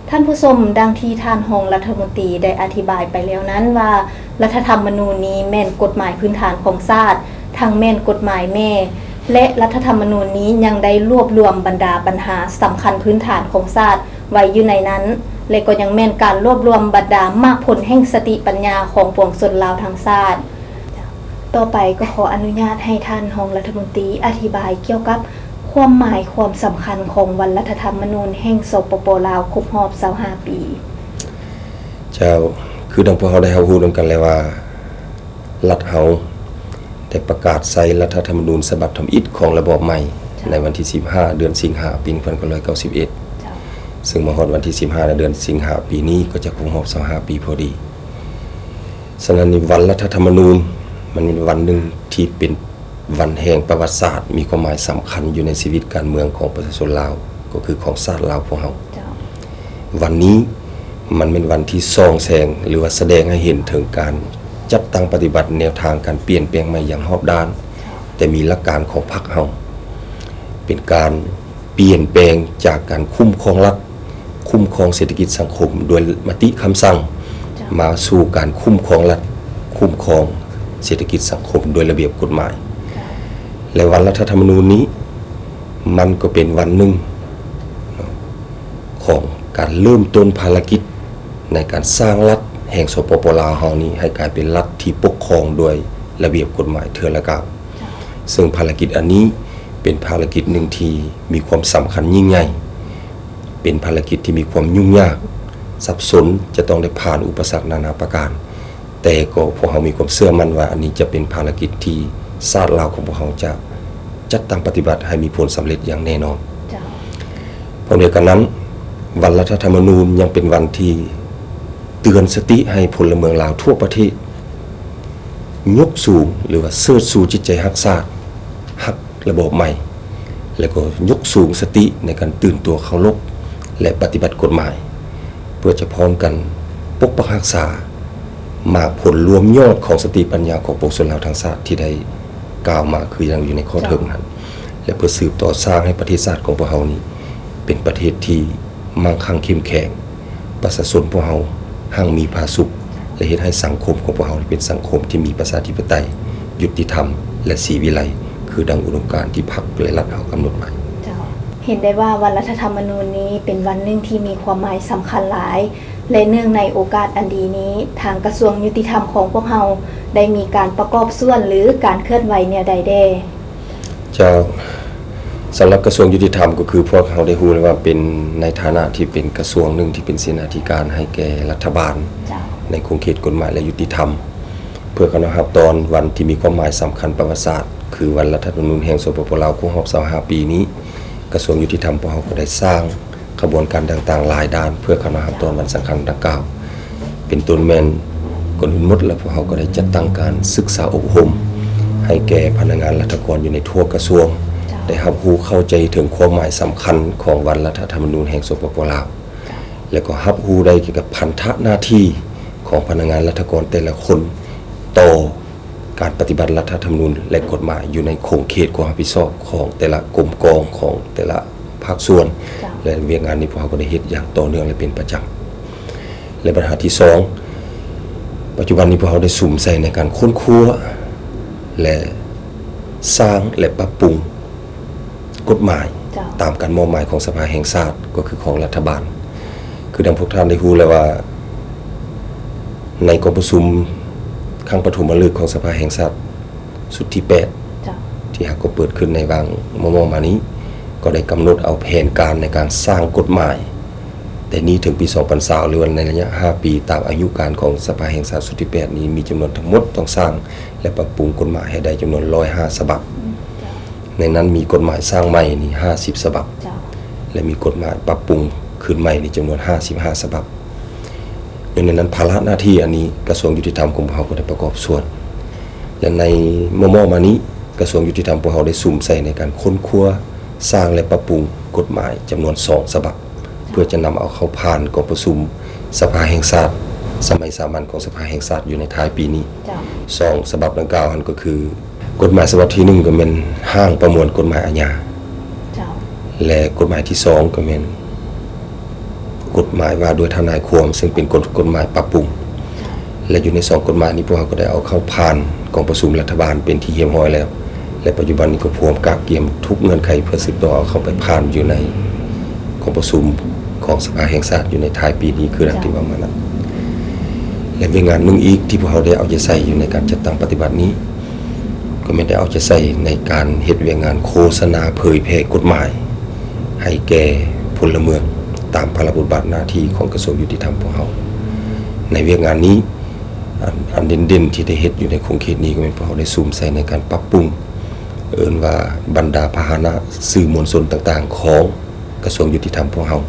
ທ່ານຜູ້ຊົມ, ດັ່ງທີ່ທ່ານຮອງລັດຖະມົນຕີໄດ້ອະທິບາຍໄປແລ້ວນັ້ນວ່າ, ລັດຖະທຳມະນູນນີ້ແມ່ນກົດໝາຍພື້ນຖານຂອງຊາດ, ທັງແມ່ນກົດໝາຍແມ່ ແລະ ລັດຖະທຳມະນູນນີ້ຍັງໄດ້ລວບລວມບັນດາບັນຫາສຳຄັນພື້ນຖານຂອງຊາດໄວ້ຢູ່ໃນນັ້ນ ແລະ ກໍຍັງແມ່ນການລວບລວມບັນດາໝາກຜົນແຫ່ງສະຕິປັນຍາຂອງປວງຊົນລາວທັງຊາດ. ຕໍ່ໄປກໍຂໍອະນຸຍາດໃຫ້ທ່ານຮອງລັດຖະມົນຕີອະທິບາຍກ່ຽວກັບຄວາມໝາຍຄວາມສຳຄັນຂອງວັນລັດຖະທຳມະນູນແຫ່ງ ສປປ ລາວ ຄົບຮອບຊາວຫ້າປີ. ເຈົ້າ, ຄືດັ່ງພວກເຮົາໄດ້ຮັບຮູ້ນຳກັນແລ້ວວ່າ ລັດເຮົາໄດ້ປະກາດໃຊ້ລັດຖະທຳມະນູນສະບັບທຳອິດຂອງລະບອບໃໝ່ ເຈົ້າ ໃນວັນທີສິບຫ້າ ເດືອນສິງຫາ ປີໜຶ່ງພັນເກົ້າຮ້ອຍເກົ້າສິບເອັດ ເຈົ້າ ເຊິ່ງມາຮອດວັນທີສິບຫ້າ ໃນເດືອນສິງຫາປີນີ້ ກໍຈະຄົບຮອບຊາວຫ້າປີພໍດີ. ສະນັ້ນນີ້ ວັນລັດຖະທຳມະນູນ ມັນເປັນວັນໜຶ່ງທີ່ເປັນວັນແຫ່ງປະຫວັດສາດ ມີຄວາມໝາຍສຳຄັນຢູ່ໃນຊີວິດການເມືອງຂອງປະຊາຊົນລາວ ກໍຄືຂອງຊາດລາວພວກເຮົາ. ເຈົ້າ. ວັນນີ້ມັນແມ່ນວັນທີ່ສ່ອງແສງ ຫຼືວ່າສະແດງໃຫ້ເຫັນເຖິງການຈັດຕັ້ງປະຕິບັດແນວທາງການປ່ຽນແປງໃໝ່ຢ່າງຮອບດ້ານ, ເຈົ້າ. ແຕ່ມີຫຼັກການຂອງພັກເຮົາ ເປັນການປ່ຽນແປງຈາກການຄຸ້ມຄອງລັດ, ຄຸ້ມຄອງເສດຖະກິດສັງຄົມໂດຍມະຕິຄຳສັ່ງ ເຈົ້າ. ມາສູ່ການຄຸ້ມຄອງລັດ, ຄຸ້ມຄອງເສດຖະກິດສັງຄົມໂດຍລະບຽບກົດໝາຍ. ເຈົ້າ. ແລະ ວັນລັດຖະທຳມະນູນນີ້ ມັນກໍເປັນວັນໜຶ່ງເນາະ ຂອງການເລີ່ມຕົ້ນພາລະກິດໃນການສ້າງລັດແຫ່ງ ສປປ ລາວ ເຮົານີ້ ໃຫ້ກາຍເປັນລັດທີ່ປົກຄອງໂດຍລະບຽບກົດໝາຍເທື່ອລະກ້າວ. ເຈົ້າ. ເຊິ່ງພາລະກິດອັນນີ້ເປັນພາລະກິດໜຶ່ງທີ່ມີຄວາມສຳຄັນຍິ່ງໃຫຍ່, ເປັນພາລະກິດທີ່ມີຄວາມຫຍຸ້ງຍາກ, ສັບສົນ, ຈະຕ້ອງໄດ້ຜ່ານອຸປະສັກນານາປະການ. ແຕ່ກໍພວກເຮົາມີຄວາມເຊື່ອໝັ້ນວ່າ ອັນນີ້ຈະເປັນພາລະກິດທີ່ຊາດລາວຂອງພວກເຮົາຈະຈັດຕັ້ງປະຕິບັດໃຫ້ມີຜົນສຳເລັດຢ່າງແນ່ນອນ. ເຈົ້າ. ພ້ອມດຽວກັນນັ້ນ, ວັນລັດຖະທຳມະນູນຍັງເປັນວັນທີ່ເຕືອນສະຕິໃຫ້ພົນລະເມືອງລາວທົ່ວປະເທດ ຍົກສູງ ຫຼືວ່າເຊີດຊູຈິດໃຈຮັກຊາດ, ຮັກ ລະບອບໃໝ່ ແລະ ກໍຍົກສູງສະຕິໃນການຕື່ນຕົວເຄົາລົບ ແລະ ປະຕິບັດກົດໝາຍ ເພື່ອຈະພ້ອມກັນປົກປັກຮັກສາໝາກຜົນລວມຍອດຂອງສະຕິປັນຍາຂອງປວງຊົນລາວທັງຊາດທີ່ໄດ້ກ່າວມາຄືຢ່າງຢູ່ໃນຂໍ້ເທິງນັ້ນ ເຈົ້າ ແລະ ເພື່ອສືບຕໍ່ສ້າງໃຫ້ປະເທດຊາດຂອງພວກເຮົານີ້ເປັນປະເທດທີ່ ໝັ້ງຄັ່ງເຂັ້ມແຂງ, ປະຊາຊົນພວກເຮົາຮັ່ງມີຜາສຸກ ແລະ ເຮັດໃຫ້ສັງຄົມຂອງພວກເຮົາເປັນສັງຄົມທີ່ມີປະຊາທິປະໄຕ, ຍຸຕິທຳ ແລະ ສີວິໄລ ຄືດັ່ງອຸດົມການທີ່ພັກ ແລະ ລັດເຮົາກຳນົດໄວ້. ເຈົ້າ. ເຫັນໄດ້ວ່າວັນລັດຖະທຳມະນູນນີ້ເປັນວັນໜຶ່ງທີ່ມີຄວາມໝາຍສຳຄັນຫຼາຍ ແລະ ເນື່ອງໃນໂອກາດອັນດີນີ້, ທາງກະຊວງຍຸຕິທຳຂອງພວກເຮົາໄດ້ມີການປະກອບສ່ວນ ຫຼື ການເຄື່ອນໄຫວແນວໃດແດ່? ເຈົ້າ, ສຳລັບກະຊວງຍຸຕິທຳ ກໍຄືພວກເຮົາໄດ້ຮູ້ແລ້ວວ່າເປັນໃນຖານະທີ່ເປັນກະຊວງໜຶ່ງທີ່ເປັນເສນາທິການໃຫ້ແກ່ລັດຖະບານ ເຈົ້າ ໃນຂົງເຂດກົດໝາຍ ແລະ ຍຸຕິທຳ ເພື່ອເຂົ້ານອບຮັບຕ້ອນວັນທີ່ມີຄວາມໝາຍສຳຄັນປະຫວັດສາດ ຄືວັນລັດຖະທຳມະນູນແຫ່ງ ສປປ ລາວ ຄົບຮອບຊາວຫ້າປີນີ້, ກະຊວງຍຸຕິທຳພວກເຮົາກໍໄດ້ສ້າງ ຂະບວນການຕ່າງໆຫຼາຍດ້ານ ເພື່ອເຂົ້ານອບຮັບຕ້ອນວັນສຳຄັນດັ່ງກ່າວ ເປັນຕົ້ນແມ່ນ ກ່ອນອື່ນໝົດແລ້ວ ພວກເຮົາກໍໄດ້ຈັດຕັ້ງການສຶກສາອົບຮົມ ໃຫ້ແກ່ພະນັກງານລັດຖະກອນຢູ່ໃນທົ່ວກະຊວງ ເຈົ້າ ໄດ້ຮັບຮູ້ເຂົ້າໃຈເຖິງຄວາມໝາຍສຳຄັນຂອງວັນລັດຖະທຳມະນູນແຫ່ງ ສປປ ລາວ ເຈົ້າ ແລະ ກໍຮັບຮູ້ໄດ້ກ່ຽວກັບພັນທະໜ້າທີ່ຂອງພະນັກງານລັດຖະກອນແຕ່ລະຄົນ ຕໍ່ ການປະຕິບັດລັດຖະທຳມະນູນ ແລະ ກົດໝາຍຢູ່ໃນຂົງເຂດຄວາມຮັບຜິດຊອບຂອງແຕ່ລະກົມກອງ ຂອງແຕ່ລະພາກສ່ວນ ເຈົ້າ ແລະ ວຽກງານນີ້ພວກເຮົາກໍໄດ້ເຮັດຢ່າງຕໍ່ເນື່ອງ ແລະ ເປັນປະຈຳ. ແລະ ບັນຫາທີສອງ ປັດຈຸບັນນີ້ພວກເຮົາໄດ້ສຸມໃສ່ໃນການຄົ້ນຄວ້າ ແລະ ສ້າງ ແລະ ປັບປຸງ ກົດໝາຍ ເຈົ້າ ຕາມການມອບໝາຍຂອງສະພາແຫ່ງຊາດ ກໍຄືຂອງລັດຖະບານ. ຄືດັ່ງພວກທ່ານໄດ້ຮູ້ແລ້ວວ່າ ໃນກອງປະຊຸມຄັ້ງປະຖົມມະລຶກຂອງສະພາແຫ່ງຊາດຊຸດທີແປດ ເຈົ້າ ທີ່ຫາກໍເປີດຂຶ້ນໃນຫວ່າງມໍ່ໆມານີ້ ກໍໄດ້ກຳນົດເອົາແຜນການໃນການສ້າງກົດໝາຍ ແຕ່ນີ້ເຖິງປີສອງພັນຊາວ ຫຼືວ່າໃນໄລຍະຫ້າປີ ຕາມອາຍຸການຂອງສະພາແຫ່ງຊາດຊຸດທີແປດນີ້ ມີຈຳນວນທັງໝົດຕ້ອງສ້າງ ແລະ ປັບປຸງກົດໝາຍໃຫ້ໄດ້ຈຳນວນຮ້ອຍຫ້າສະບັບ. ອືມ ເຈົ້າ. ໃນນັ້ນມີກົດໝາຍສ້າງໃໝ່ນີ້ຫ້າສິບສະບັບ ເຈົ້າ ແລະ ມີກົດໝາຍປັບປຸງຄືນໃໝ່ນີ້ຈຳນວນຫ້າສິບຫ້າສະບັບ. ໃນນັ້ນ ພາລະໜ້າທີ່ອັນນີ້ ກະຊວງຍຸຕິທຳຂອງພວກເຮົາກໍໄດ້ປະກອບສ່ວນ ແລະ ໃນມໍ່ໆມານີ້ ກະຊວງຍຸຕິທຳພວກເຮົາໄດ້ສຸມໃສ່ໃນການຄົ້ນຄວ້າ, ສ້າງ ແລະ ປັບປຸງກົດໝາຍຈຳນວນສອງສະບັບ ເພື່ອຈະນຳເອົາເຂົ້າຜ່ານກອງປະຊຸມສະພາແຫ່ງຊາດ ສະໄໝສາມັນຂອງສະພາແຫ່ງຊາດຢູ່ໃນທ້າຍປີນີ້. ເຈົ້າ. ສອງສະບັບດັ່ງກ່າວຫັ້ນກໍຄື ກົດໝາຍສະບັບທີໜຶ່ງກໍແມ່ນຮ່າງປະມວນກົດໝາຍອາຍາ. ເຈົ້າ. ແລະ ກົດໝາຍທີສອງກໍແມ່ນ ກົດໝາຍວ່າດ້ວຍທະນາຍຄວາມ ເຊິ່ງເປັນກົດ ກົດໝາຍປັບປຸງ ແລະ ຢູ່ໃນສອງກົດໝາຍນີ້ ພວກເຮົາກໍໄດ້ເອົາເຂົ້າຜ່ານກອງປະຊຸມລັດຖະບານເປັນທີ່ຮຽບຮ້ອຍແລ້ວ ແລະ ປັດຈຸບັນນີ້ກໍພວມກະກຽມທຸກເງື່ອນໄຂ ເພື່ອສືບຕໍ່ເອົາເຂົ້າໄປຜ່ານຢູ່ໃນກອງປະຊຸມຂອງສະພາແຫ່ງຊາດຢູ່ໃນທ້າຍປີນີ້ ຄືດັ່ງທີ່ເວົ້າມານັ້ນ. ແລະ ວຽກງານໜຶ່ງອີກທີ່ພວກເຮົາໄດ້ເອົາໃຈໃສ່ຢູ່ໃນການຈັດຕັ້ງປະຕິບັດນີ້ ກໍແມ່ນໄດ້ເອົາໃຈໃສ່ໃນການເຮັດວຽກງານໂຄສະນາເຜີຍແຜ່ກົດໝາຍ ໃຫ້ແກ່ພົນລະເມືອງ ຕາມພາລະບົດບາດໜ້າທີ່ຂອງກະຊວງຍຸຕິທຳພວກເຮົາ. ໃນວຽກງານນີ້ ອັນ ອັນເດັ່ນໆ ທີ່ໄດ້ເຮັດຢູ່ໃນຂົງເຂດນີ້ ກໍແມ່ນພວກເຮົາໄດ້ສຸມໃສ່ໃນການປັບປຸງ ເອີ້ນວ່າບັນດາພາຫະນະສື່ມວນຊົນຕ່າງໆ ຂອງກະຊວງຍຸຕິທຳພວກເຮົາ.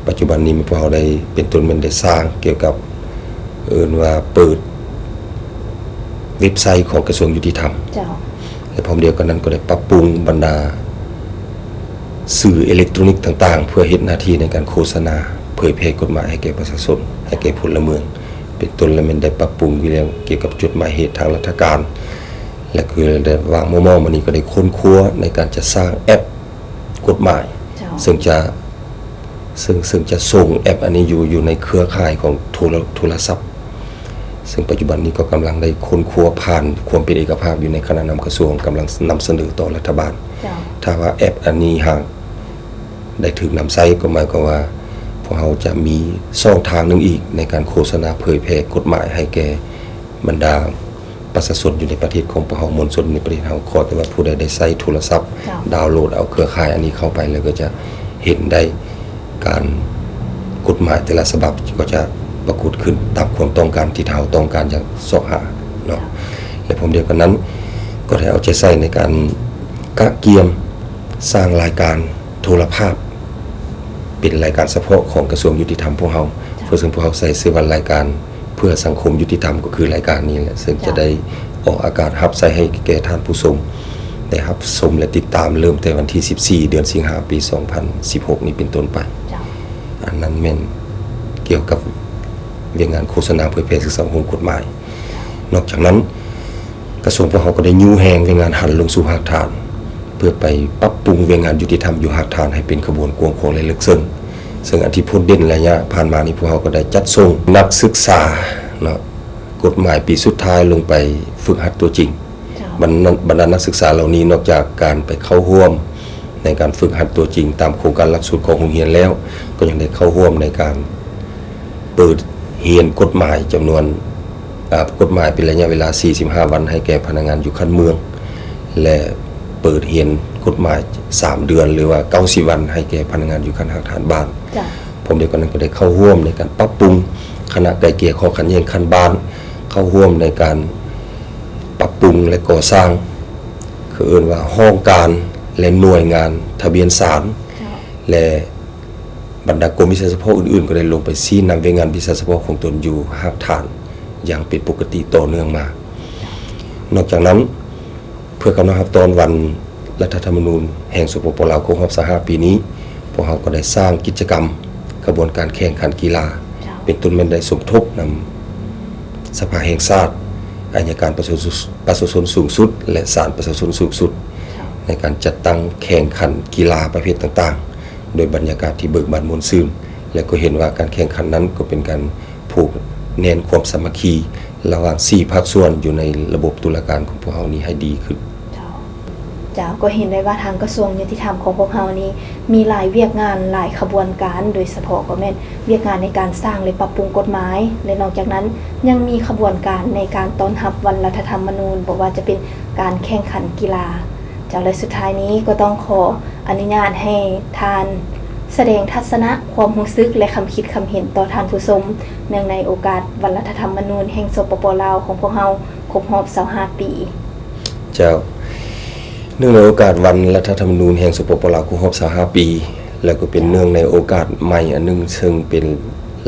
ປັດຈຸບັນນີ້ພວກເຮົາໄດ້ ເປັນຕົ້ນແມ່ນໄດ້ສ້າງກ່ຽວກັບ ເອີ້ນວ່າເປີດເວັບໄຊຂອງກະຊວງຍຸຕິທຳ ເຈົ້າ. ແລະ ພ້ອມດຽວກັນນັ້ນກໍໄດ້ປັບປຸງບັນດາສື່ເອເລັກໂຕຣນິກຕ່າງໆ ເພື່ອເຮັດໜ້າທີ່ໃນການໂຄສະນາເຜີຍແຜ່ກົດໝາຍໃຫ້ແກ່ປະຊາຊົນ ໃຫ້ແກ່ພົນລະເມືອງ ເປັນຕົ້ນ ແລະ ແມ່ນໄດ້ປັບປຸງຢູ່ແລ້ວກ່ຽວກັບຈົດໝາຍເຫດທາງລັດຖະການ ແລະ ຄືໄດ້ວາງໝໍ້ໆ ມານີ້ກໍໄດ້ຄົ້ນຄວ້າໃນການຈັດສ້າງແອັບກົດໝາຍ ເຈົ້າ. ເຊິ່ງຈະ ເຊິ່ງ ເຊິ່ງຈະສົ່ງແອັບອັນນີ້ຢູ່ ຢູ່ໃນເຄືອຂ່າຍຂອງໂທລະ ໂທລະສັບ ເຊິ່ງປັດຈຸບັນນີ້ກໍກຳລັງໄດ້ຄົ້ນຄວ້າຜ່ານຄວາມເປັນເອກະພາບຢູ່ໃນຄະນະນຳກະຊວງ ກຳລັງນຳສະເໜີຕໍ່ລັດຖະບານ. ເຈົ້າ. ຖ້າວ່າແອັບອັນນີ້ຫາກໄດ້ຖືກນຳໃຊ້ ກໍໝາຍຄວາມວ່າພວກເຮົາຈະມີຊ່ອງທາງໜຶ່ງອີກໃນການໂຄສະນາເຜີຍແຜ່ກົດໝາຍໃຫ້ແກ່ບັນດາ ປະຊາຊົນຢູ່ໃນປະເທດຂອງພວກເຮົາ, ມວນຊົນໃນປະເທດເຮົາ, ຂໍແຕ່ວ່າຜູ້ໃດໄດ້ໃຊ້ໂທລະສັບ ເຈົ້າ ດາວໂຫຼດເອົາເຄືອຂ່າຍອັນນີ້ເຂົ້າໄປ ແລ້ວກໍຈະເຫັນໄດ້ ການ ກົດໝາຍແຕ່ລະສະບັບກໍຈະປາກົດຂຶ້ນຕາມຄວາມຕ້ອງການທີ່ເຮົາຕ້ອງການຢາກຊອກຫາເນາະ. ເຈົ້າ. ແລະ ພ້ອມດຽວກັນນັ້ນ ກໍໄດ້ເອົາໃຈໃສ່ໃນການກະກຽມສ້າງລາຍການໂທລະພາບ ເປັນລາຍການສະເພາະຂອງກະຊວງຍຸຕິທຳພວກເຮົາ. ເຈົ້າ. ເພື່ອເຊິ່ງພວກເຮົາໃສ່ຊື່ວ່າລາຍການ ເພື່ອສັງຄົມຍຸຕິທຳ ກໍຄືລາຍການນີ້ແຫຼະ ເຊິ່ງຈະໄດ້ອອກອາກາດຮັບໃຊ້ໃຫ້ແກ່ທ່ານຜູ້ຊົມ ໄດ້ຮັບຊົມ ແລະ ຕິດຕາມເລີ່ມແຕ່ວັນທີສິບສີ່ ເດືອນສິງຫາ ປີສອງພັນສິບຫົກນີ້ເປັນຕົ້ນໄປ. ເຈົ້າ. ອັນນັ້ນແມ່ນກ່ຽວກັບວຽກງານໂຄສະນາເຜີຍແຜ່ສຶກສາອົບຮົມກົດໝາຍ. ນອກຈາກນັ້ນ ກະຊວງພວກເຮົາກໍໄດ້ຍູ້ແຮງວຽກງານຫັນລົງສູ່ຮາກຖານ ເພື່ອໄປປັບປຸງວຽກງານຍຸຕິທຳຢູ່ຮາກຖານໃຫ້ເປັນຂະບວນກວ້າງຂວາງ ແລະ ເລິກເຊິ່ງ. ເຊິ່ງອັນທີ່ໂພດເດັ່ນໄລຍະຜ່ານມານີ້ ພວກເຮົາກໍໄດ້ຈັດສົ່ງນັກສຶກສາເນາະ ກົດໝາຍປີສຸດທ້າຍລົງໄປຝຶກຫັດຕົວຈິງ. ເຈົ້າ. ບັນ ບັນດານັກສຶກສາເຫຼົ່ານີ້ ນອກຈາກການໄປເຂົ້າຮ່ວມໃນການຝຶກຫັດຕົວຈິງຕາມໂຄງການຫຼັກສູດຂອງໂຮງຮຽນແລ້ວ, ກໍຍັງໄດ້ເຂົ້າຮ່ວມໃນການເປີດຮຽນກົດໝາຍຈຳນວນ ອາ ກົດໝາຍເປັນໄລຍະເວລາສີ່ສິບຫ້າວັນໃຫ້ແກ່ພະນັກງານຢູ່ຂັ້ນເມືອງ ແລະ ເປີດຮຽນກົດໝາຍສາມເດືອນ ຫຼືວ່າເກົ້າສິບວັນໃຫ້ແກ່ພະນັກງານຢູ່ຂັ້ນຮາກຖານບ້ານ. ເຈົ້າ. ພ້ອມດຽວກັນນັ້ນກໍໄດ້ເຂົ້າຮ່ວມໃນການປັບປຸງຄະນະໄກ່ເກ່ຍຂໍ້ຂັດແຍ່ງຂັ້ນບ້ານ, ເຂົ້າຮ່ວມໃນການປັບປຸງ ແລະ ກໍ່ສ້າງ ຄືເອີ້ນວ່າຫ້ອງການ ແລະ ໜ່ວຍງານທະບຽນສານ ເຈົ້າ. ແລະ ບັນດາກົມວິຊາສະເພາະອື່ນໆ ກໍໄດ້ລົງໄປຊີ້ນຳວຽກງານວິຊາສະເພາະຂອງຕົນຢູ່ຮາກຖານຢ່າງເປັນປົກກະຕິຕໍ່ເນື່ອງມາ. ນອກຈາກນັ້ນ ເພື່ອກຳລັງຮັບຕ້ອນວັນລັດຖະທຳມະນູນແຫ່ງ ສປປ ລາວ ຄົບຮອບຊາວຫ້າປີນີ້, ພວກເຮົາກໍໄດ້ສ້າງກິດຈະກຳຂະບວນການແຂ່ງຂັນກິລາ, ເຈົ້າ. ເປັນຕົ້ນແມ່ນໄດ້ສົມທົບນຳສະພາແຫ່ງຊາດ, ອັຍການປະຊາຊົນ ປະຊາຊົນສູງສຸດ ແລະ ສານປະຊາຊົນສູງສຸດ, ເຈົ້າ. ໃນການຈັດຕັ້ງແຂ່ງຂັນກິລາປະເພດຕ່າງໆ ໂດຍບັນຍາກາດທີ່ເບີກບານມ່ວນຊື່ນ ແລະ ກໍເຫັນວ່າການແຂ່ງຂັນນັ້ນກໍເປັນການຜູກແໜ້ນຄວາມສາມັກຄີລະຫວ່າງສີ່ພາກສ່ວນຢູ່ໃນລະບົບຕຸລາການຂອງພວກເຮົານີ້ໃຫ້ດີຂຶ້ນ. ເຈົ້າ. ເຈົ້າ, ກໍເຫັນໄດ້ວ່າທາງກະຊວງຍຸຕິທຳຂອງພວກເຮົານີ້ມີຫຼາຍວຽກງານ, ຫຼາຍຂະບວນການ, ໂດຍສະເພາະກໍແມ່ນວຽກງານໃນການສ້າງ ແລະ ປັບປຸງກົດໝາຍ ແລະ ນອກຈາກນັ້ນຍັງມີຂະບວນການໃນການຕ້ອນຮັບວັນລັດຖະທຳມະນູນ, ບໍ່ວ່າຈະເປັນການແຂ່ງຂັນກິລາ. ເຈົ້າ, ແລະ ສຸດທ້າຍນີ້ກໍຕ້ອງຂໍ ອະນຸຍາດໃຫ້ທ່ານສະແດງທັດສະນະ, ຄວາມຮູ້ສຶກ ແລະ ຄຳຄິດຄຳເຫັນຕໍ່ທ່ານຜູ້ຊົມ ເນື່ອງໃນໂອກາດວັນລັດຖະທຳມະນູນແຫ່ງ ສປປ ລາວ ຂອງພວກເຮົາຄົບຮອບຊາວຫ້າປີ. ເຈົ້າ, ເນື່ອງໃນໂອກາດວັນລັດຖະທຳມະນູນແຫ່ງ ສປປ ລາວ ຄົບຮອບຊາວຫ້າປີ ແລະ ກໍເປັນເນື່ອງໃນໂອກາດໃໝ່ອັນໜຶ່ງ ເຊິ່ງເປັນ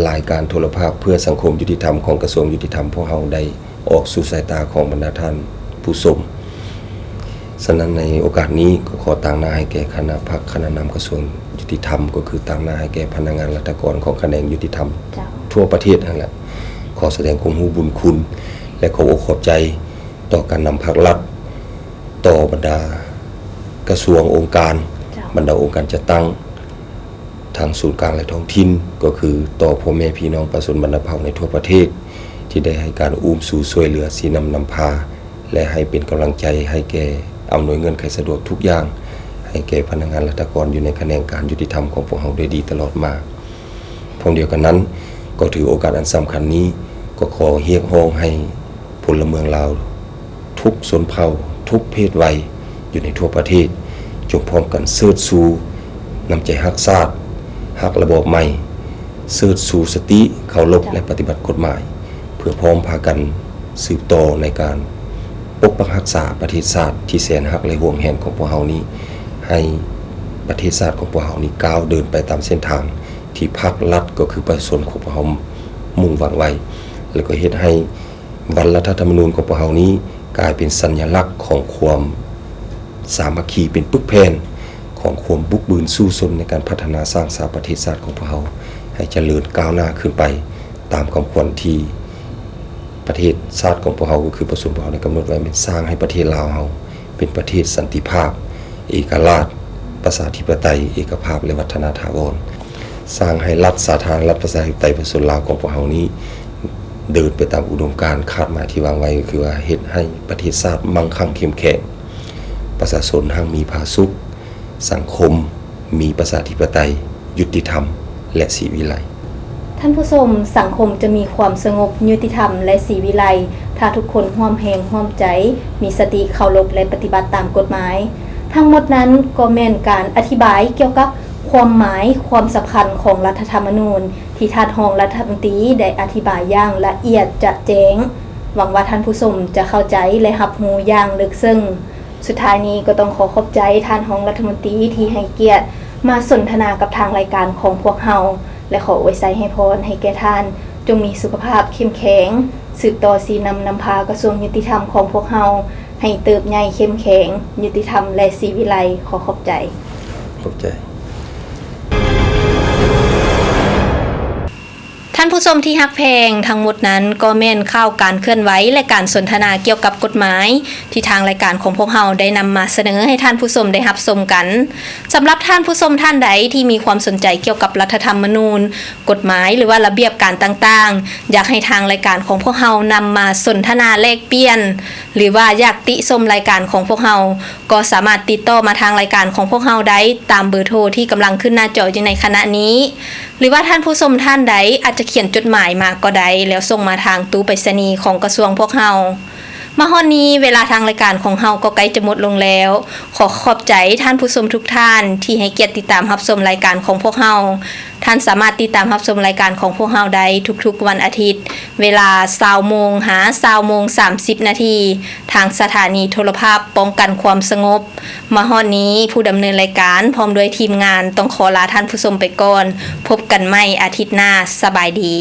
ລາຍການໂທລະພາບເພື່ອສັງຄົມຍຸຕິທຳຂອງກະຊວງຍຸຕິທຳ ພວກເຮົາໄດ້ ອອກສູ່ສາຍຕາຂອງບັນດາທ່ານຜູ້ຊົມ. ສະນັ້ນໃນໂອກາດນີ້ກໍຂໍຕາງໜ້າໃຫ້ແກ່ຄະນະພັກຄະນະນຳກະຊວງຍຸຕິທຳ, ກໍຄືຕາງໜ້າໃຫ້ແກ່ພະນັກງານລັດຖະກອນຂອງຂະແໜງຍຸຕິທຳ ເຈົ້າ. ທົ່ວປະເທດຫັ້ນແຫຼະ, ຂໍສະແດງຄວາມຮູ້ບຸນຄຸນ ແລະ ຂອບອົກຂອບໃຈຕໍ່ການນຳພັກລັດ, ຕໍ່ບັນດາກະຊວງ, ອົງການ, ເຈົ້າ. ບັນດາອົງການຈັດຕັ້ງ ທາງສູນກາງ ແລະ ທ້ອງຖິ່ນ ກໍຄືຕໍ່ພໍ່ແມ່ພີ່ນ້ອງປະຊາຊົນບັນດາເຜົ່າໃນທົ່ວປະເທດ ທີ່ໄດ້ໃຫ້ການອຸ້ມຊູຊ່ວຍເຫຼືອຊີ້ນຳນຳພາ ແລະ ໃຫ້ເປັນກຳລັງໃຈໃຫ້ແກ່ອຳນວຍເງື່ອນໄຂສະດວກທຸກຢ່າງ ໃຫ້ແກ່ພະນັກງານລັດຖະກອນຢູ່ໃນຂະແໜງການຍຸຕິທຳຂອງພວກເຮົາດ້ວຍດີຕະຫຼອດມາ. ພ້ອມດຽວກັນນັ້ນ ກໍຖືໂອກາດອັນສຳຄັນນີ້ ກໍຂໍຮຽກຮ້ອງໃຫ້ພົນລະເມືອງລາວ ທຸກຊົນເຜົ່າ ທຸກເພດໄວ ຢູ່ໃນທົ່ວປະເທດ ຈົ່ງພ້ອມກັນເຊີດຊູນ້ຳໃຈຮັກຊາດ, ຮັກລະບອບໃໝ່, ເຊີດຊູສະຕິ, ເຄົາລົບ ແລະ ປະຕິບັດກົດໝາຍ ເພື່ອພ້ອມພາກັນສືບຕໍ່ໃນການປົກປັກຮັກສາປະເທດຊາດທີ່ແສນຮັກ ແລະ ຫວງແຫນຂອງພວກເຮົານີ້ ໃຫ້ປະເທດຊາດຂອງພວກເຮົານີ້ກ້າວເດີນໄປຕາມເສັ້ນທາງທີ່ພັກລັດ ກໍຄືປະຊາຊົນຂອງພວກເຮົາມຸ່ງຫວັງໄວ້ ແລະ ກໍເຮັດໃຫ້ ວັນລັດຖະທຳມະນູນຂອງພວກເຮົານີ້ ກາຍເປັນສັນຍະລັກຂອງຄວາມສາມັກຄີເປັນປຶກແຜ່ນ ຂອງຄວາມບຸກບືນສູ້ຊົນໃນການພັດທະນາສ້າງສາປະເທດຊາດຂອງພວກເຮົາ ໃຫ້ຈະເລີນກ້າວໜ້າຂຶ້ນໄປຕາມຄຳຂວັນທີ່ປະເທດຊາດຂອງພວກເຮົາ ກໍຄືປະຊາຊົນພວກເຮົາໄດ້ກຳນົດໄວ້ ແມ່ນສ້າງໃຫ້ປະເທດລາວເຮົາ ເປັນປະເທດສັນຕິພາບ, ເອກະລາດ, ປະຊາທິປະໄຕ, ເອກະພາບ ແລະ ວັດທະນາຖາວອນ, ສ້າງໃຫ້ລັດສາທາລະນະລັດປະຊາທິປະໄຕປະຊາຊົນລາວຂອງພວກເຮົານີ້ ເດີນໄປຕາມອຸດົມການຄາດໝາຍທີ່ວາງໄວ້ ກໍຄືວ່າເຮັດໃຫ້ປະເທດຊາດມັ່ງຄັ່ງເຂັ້ມແຂງ, ປະຊາຊົນຮັ່ງມີຜາສຸກ, ສັງຄົມມີປະຊາທິປະໄຕ, ຍຸຕິທຳ ແລະ ສີວິໄລ. ທ່ານຜູ້ຊົມ, ສັງຄົມຈະມີຄວາມສະຫງົບ, ຍຸຕິທຳ ແລະ ສີວິໄລ ຖ້າທຸກຄົນຮ່ວມແຮງຮ່ວມໃຈ, ມີສະຕິເຄົາລົບ ແລະ ປະຕິບັດຕາມກົດໝາຍ. ທັງໝົດນັ້ນກໍແມ່ນການອະທິບາຍກ່ຽວກັບຄວາມໝາຍ, ຄວາມສຳຄັນຂອງລັດຖະທຳມະນູນ ທີ່ທ່ານຮອງລັດຖະມົນຕີໄດ້ອະທິບາຍຢ່າງລະອຽດຈະແຈ້ງ. ຫວັງວ່າທ່ານຜູ້ຊົມຈະເຂົ້າໃຈ ແລະ ຮັບຮູ້ຢ່າງເລິກເຊິ່ງ. ສຸດທ້າຍນີ້ກໍຕ້ອງຂໍຂອບໃຈທ່ານຮອງລັດຖະມົນຕີທີ່ໃຫ້ກຽດມາສົນທະນາກັບທາງລາຍການຂອງພວກເຮົາ ແລະ ຂໍອວຍໄຊໃຫ້ພອນໃຫ້ແກ່ທ່ານ ຈົ່ງມີສຸຂະພາບເຂັ້ມແຂງ, ສືບຕໍ່ຊີ້ນຳນຳພາກະຊວງຍຸຕິທຳຂອງພວກເຮົາໃຫ້ເຕີບໃຫຍ່ເຂັ້ມແຂງ, ຍຸຕິທຳ ແລະ ສີວິໄລ. ຂໍຂອບໃຈ. ຂອບໃຈ. ທ່ານຜູ້ຊົມທີ່ຮັກແພງ, ທັງໝົດນັ້ນກໍແມ່ນຂ່າວການເຄື່ອນໄຫວ ແລະ ການສົນທະນາກ່ຽວກັບກົດໝາຍ ທີ່ທາງລາຍການຂອງພວກເຮົາໄດ້ນຳມາສະເໜີໃຫ້ທ່ານຜູ້ຊົມໄດ້ຮັບຊົມກັນ. ສຳລັບທ່ານຜູ້ຊົມທ່ານໃດທີ່ມີຄວາມສົນໃຈກ່ຽວກັບລັດຖະທຳມະນູນ, ກົດໝາຍ ຫຼືວ່າລະບຽບການຕ່າງໆ, ຢາກໃຫ້ທາງລາຍການຂອງພວກເຮົານຳມາສົນທະນາແລກປ່ຽນ ຫຼືວ່າຢາກຕິຊົມລາຍການຂອງພວກເຮົາ, ກໍສາມາດຕິດຕໍ່ມາທາງລາຍການຂອງພວກເຮົາໄດ້ຕາມເບີໂທທີ່ກຳລັງຂຶ້ນໜ້າຈໍຢູ່ໃນຂະນະນີ້ ຫຼືວ່າທ່ານຜູ້ຊົມທ່ານໃດອາດຈະຂຽນຈົດໝາຍມາກໍໄດ້ ແລ້ວສົ່ງມາທາງຕູ້ໄປສະນີຂອງກະຊວງພວກເຮົາ. ມາຮອດນີ້ເວລາທາງລາຍການຂອງເຮົາກໍໃກ້ຈະໝົດລົງແລ້ວ. ຂໍຂອບໃຈທ່ານຜູ້ຊົມທຸກທ່ານທີ່ໃຫ້ກຽດຕິດຕາມຮັບຊົມລາຍການຂອງພວກເຮົາ. ທ່ານສາມາດຕິດຕາມຮັບຊົມລາຍການຂອງພວກເຮົາໄດ້ທຸກໆວັນອາທິດ ເວລາຊາວໂມງຫາຊາວໂມງສາມສິບນາທີ ທາງສະຖານີໂທລະພາບປ້ອງກັນຄວາມສະຫງົບ. ມາຮອດນີ້ ຜູ້ດຳເນີນລາຍການພ້ອມດ້ວຍທີມງານຕ້ອງຂໍລາທ່ານຜູ້ຊົມໄປກ່ອນ. ພົບກັນໃໝ່ອາທິດໜ້າ. ສະບາຍດີ.